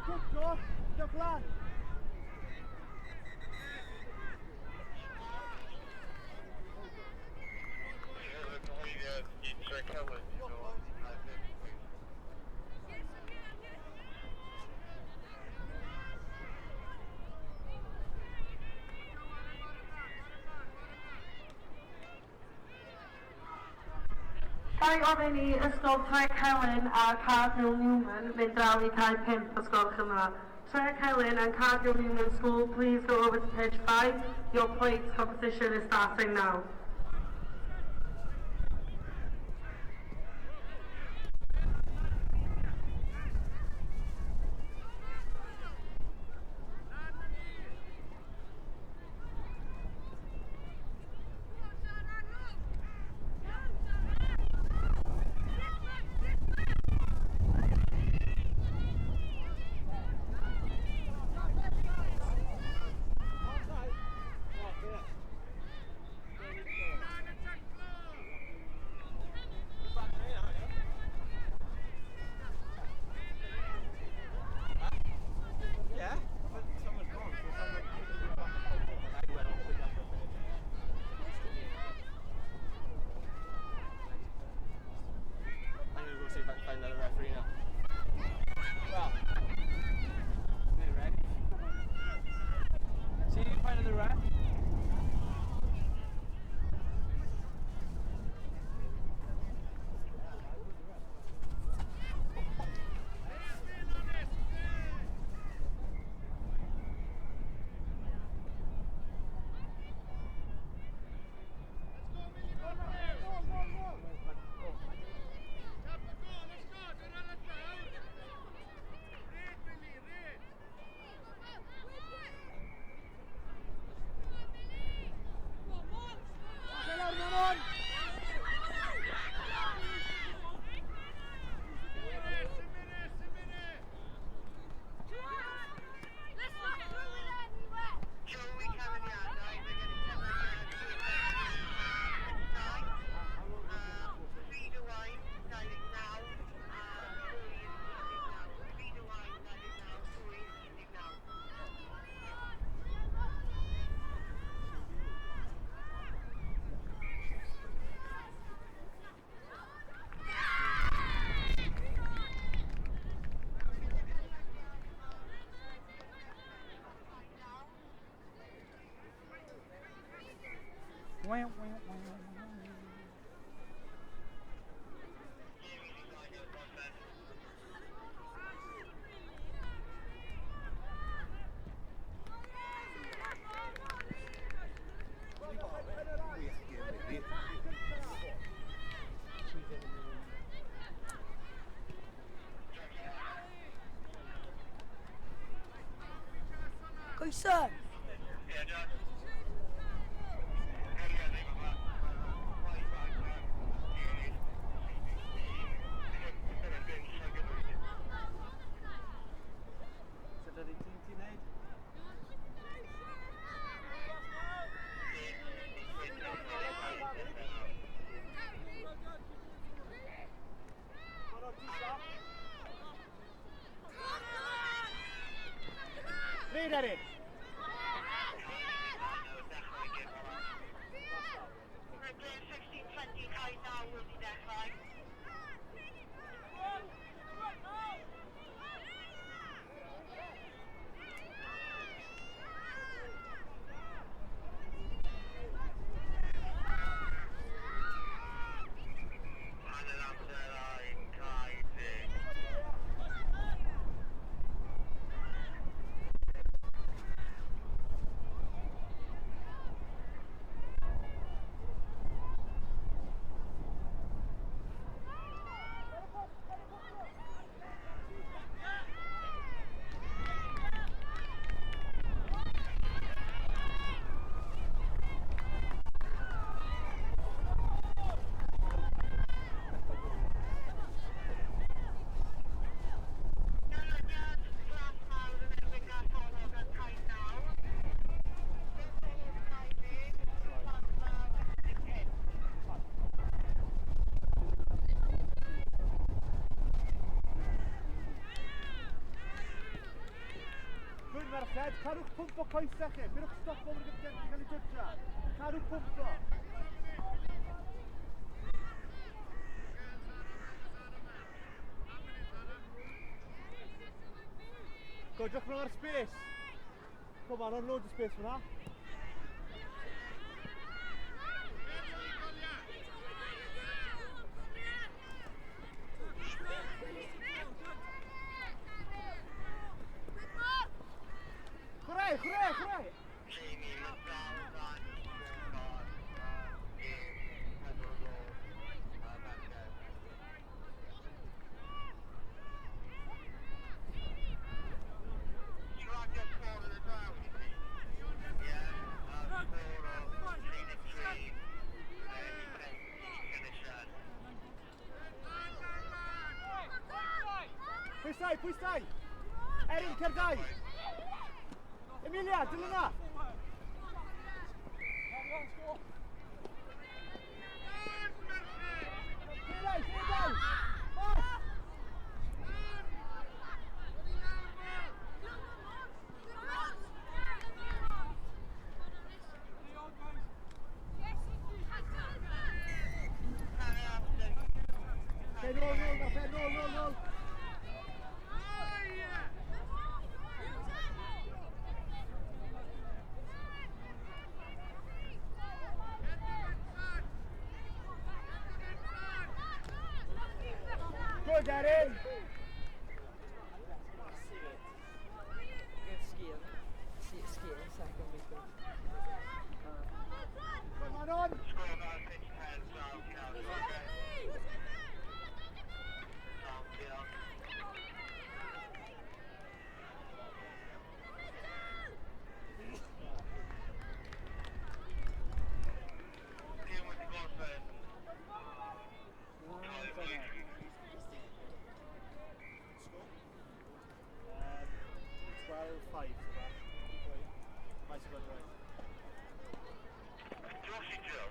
sy'n cico, dy plan. Ga i ofyn i Ysgol Trecelyn a Cardinal Newman fynd draw i cae 5 os gwelwch yn dda. Trecelyn and Cardinal Newman School, please go over to pitch 5. Your plate competition is starting now. Yeah, but someone's gone. So someone I went off with that for a minute. I'm gonna go see if I can find another referee now. Well, they're ready. See if you can find another ref. Let's not throw it anywhere. Joey Cavaniadau, mae gen i Cavaniadau 9, Pryd Owain, 29, a 19. Pryd Owain, 29, 19. Wow, wow, wow. Coesan! So dydy tîm ti'n neud? Read, Eddie. Mae gêm 16-20 cae naw wedi dechrau. Hanner amser ein cae 10. Merched, cadwch pwmpo coesau chi. Pidwch stopo wrth gyda cael ei dwtio. Cadw pwmpo. Go, edrych mlaen ar space. Come on, on loads of space fyna. Chwarae, chwarae, chwarae! Jamie McDowell and gêm pedwar gôl merched. Ti'n ragio sgôr yn y draw i ti? Ie, sgôr o 33, i Llanisien. Pwysau, pwysau! Erin, cerdau! Emilia, dilyn na! Cerdau, cerdau! Mas! Okay, nôl, nôl, merched, nôl, nôl, nôl. Good, Erin! Massive. Good skiing. Skiing second week. Good, Manon! Sgôr ar pitch 10, draw, Cardiff. Draw, diolch. Tîm wedi gorffen. Cael ei 12-5, so that. Maes y Gwendraeth. Josie Joe.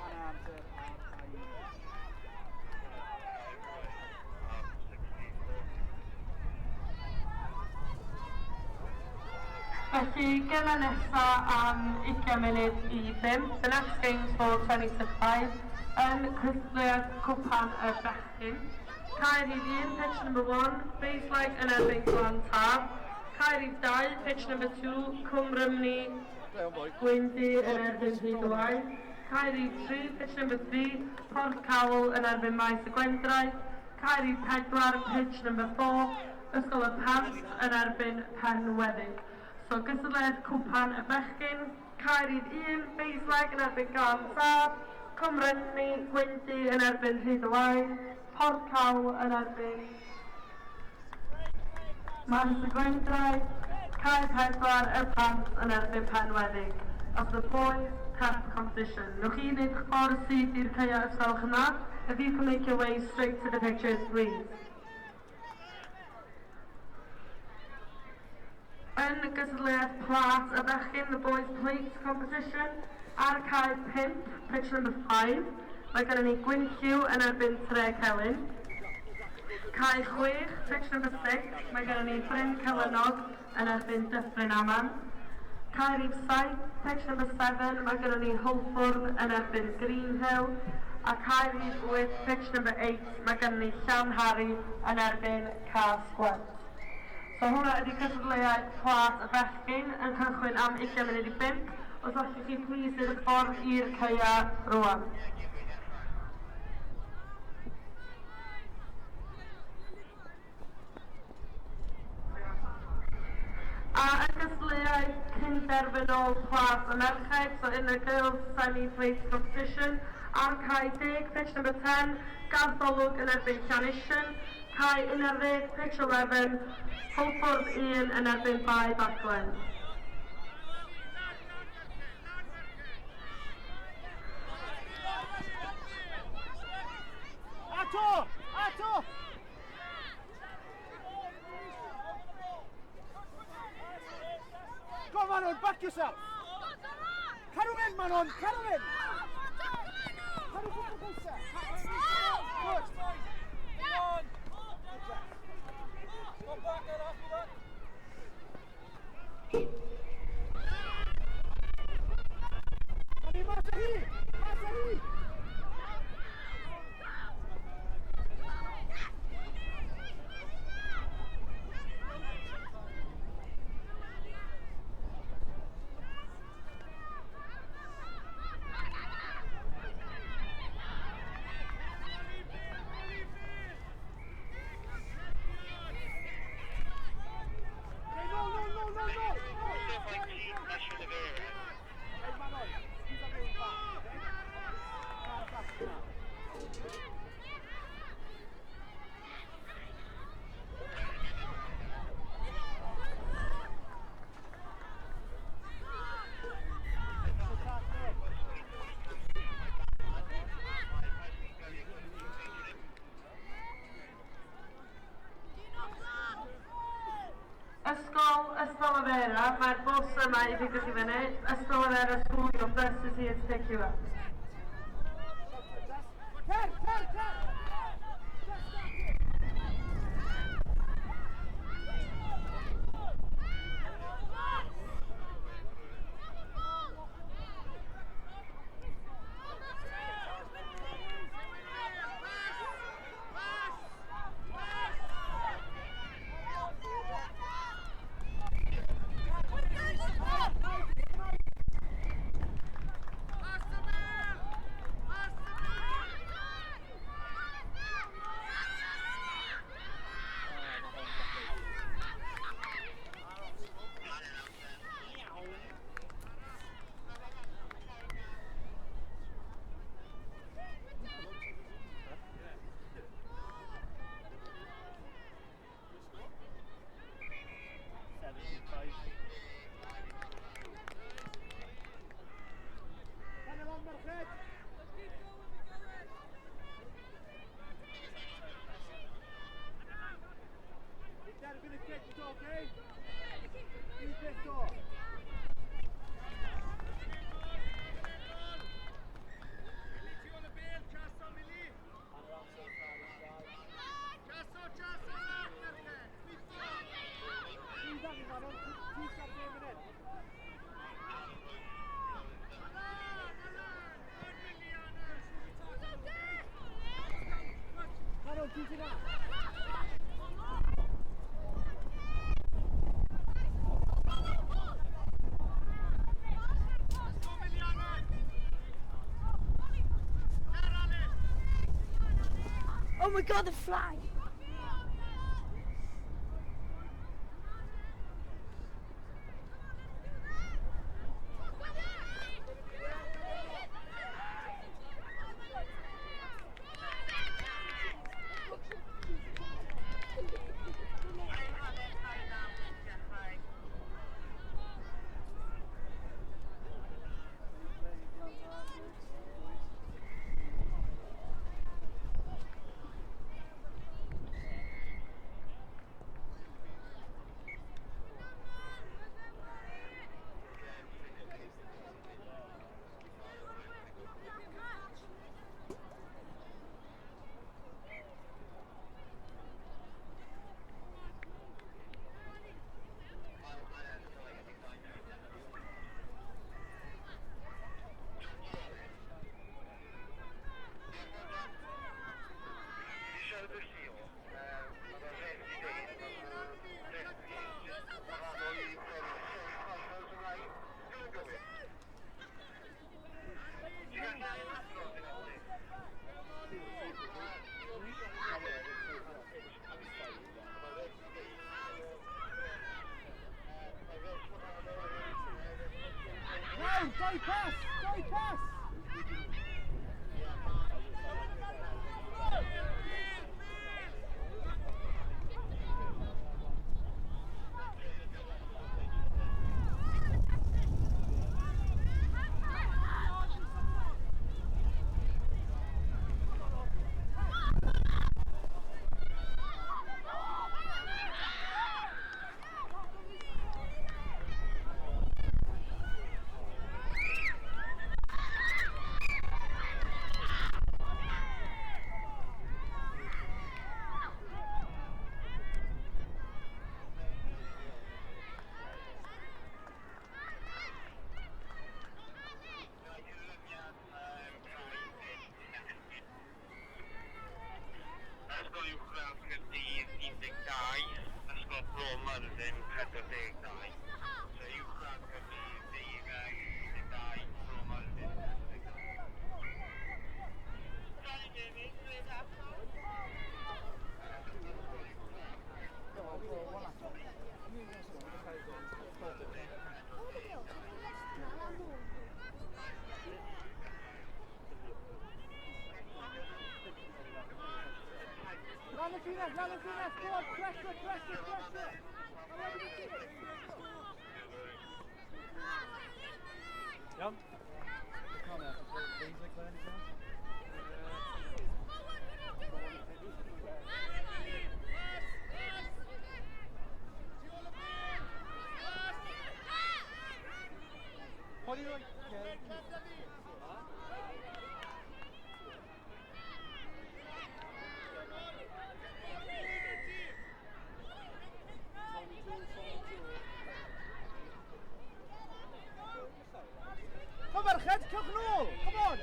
Hanner amser ar ail. Am 16-4. Felly, gemau nesa am 4:40. The next games for 25 yn cystadleuaeth Cwpan y Bechgyn. Cae rhif 1, pitch number 1, Baselaig yn erbyn Glantaf. Cae rhif 2, pitch number 2, Cwm Rhymni Play on, boy. Gwendi yn erbyn Rhyd-y-wain. Cae rhif 3, pitch number 3, Porthcawl yn erbyn Maes y Gwendraeth. Cae rhif 4, pitch number 4, Ysgol y Pant yn erbyn Penweddig. So, gystadleuaeth Cwpan y Bechgyn, cae rhif 1, Baselaig yn erbyn Glantaf, Cwm Rhymni, Gwyndi yn erbyn Rhyd-y-wain, Porthcawl yn erbyn Maes y Gwendraeth, Cae 4, y Pant yn erbyn Penweddig. Of the boys cup competition. Newch chi wneud eich ffordd syth i'r caeau os gwelwch yn dda. If you can make your way straight to the pitches, please. Yn gystadleuaeth plât y bechgyn, the boys plate competition, ar y cae 5, pitch number 5, mae gennym ni Gwynllyw yn erbyn Trecelyn. Cae 6, pitch number 6, mae gennym ni Bryn Celynog yn erbyn Dyffryn Aman. Cae rhif 7, pitch number 7, mae gennym ni Hwlffordd yn erbyn Greenhill. A cae rhif 8, pitch number 8, mae gennym ni Llanhari yn erbyn Cas-gwent. So hwnna ydy cystadleuaeth plât y bechgyn yn cychwyn am 4:40. Os allwch chi please wneud y ffordd i'r caeau rwan. Ie, gêm i ddechrau. A yn gystadleuaeth cynderfynol plât y merched, so in the girls semi-plate competition, ar cae 10, pitch number 10, Garth Olwg yn erbyn Llanisien, cae 11, pitch 11, Hwlffordd 1 yn erbyn Bae Baglan. Ato! Ato! Go on, Manon, back yourself! Cadw mynd, Manon, cadw mynd! Cadw gwbl bwysau! Good! Good job. Mani, mas â hi! Mas â hi! Okay, no, no, no, no, no! Hey, Manon, squeeze that ball back, okay? Car back now. Ysgol Ystalyfera, mae'r bws yma i pigo chi fyny. Ystalyfera School, your bus is here to pick you up. Cer, cer, cer! Just start it! Pen along, merched! Ni'n derbyn y gic to, okay? Un peth to. Squeeze that in, Manon. Squeeze that game in. Manon, ti sy'n na. Oh my god, the flag! Now, dau pas! Dau pas! Myrddin 42. So uwchradd Cymru 12 Bro Myrddin 42. Sorry Jamie, dwi Lan y llinell, lan y llinell, go on, pressure, pressure, pressure. Iawn? Basic by any chance? What do you like? Come on, merched, cewch nôl! Come on!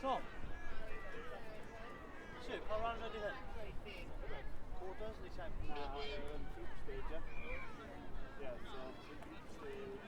Tom. Sir, pa ran ydy hyn? Quarters neu semi? Na, group stage, yeah. Yeah, so group stage.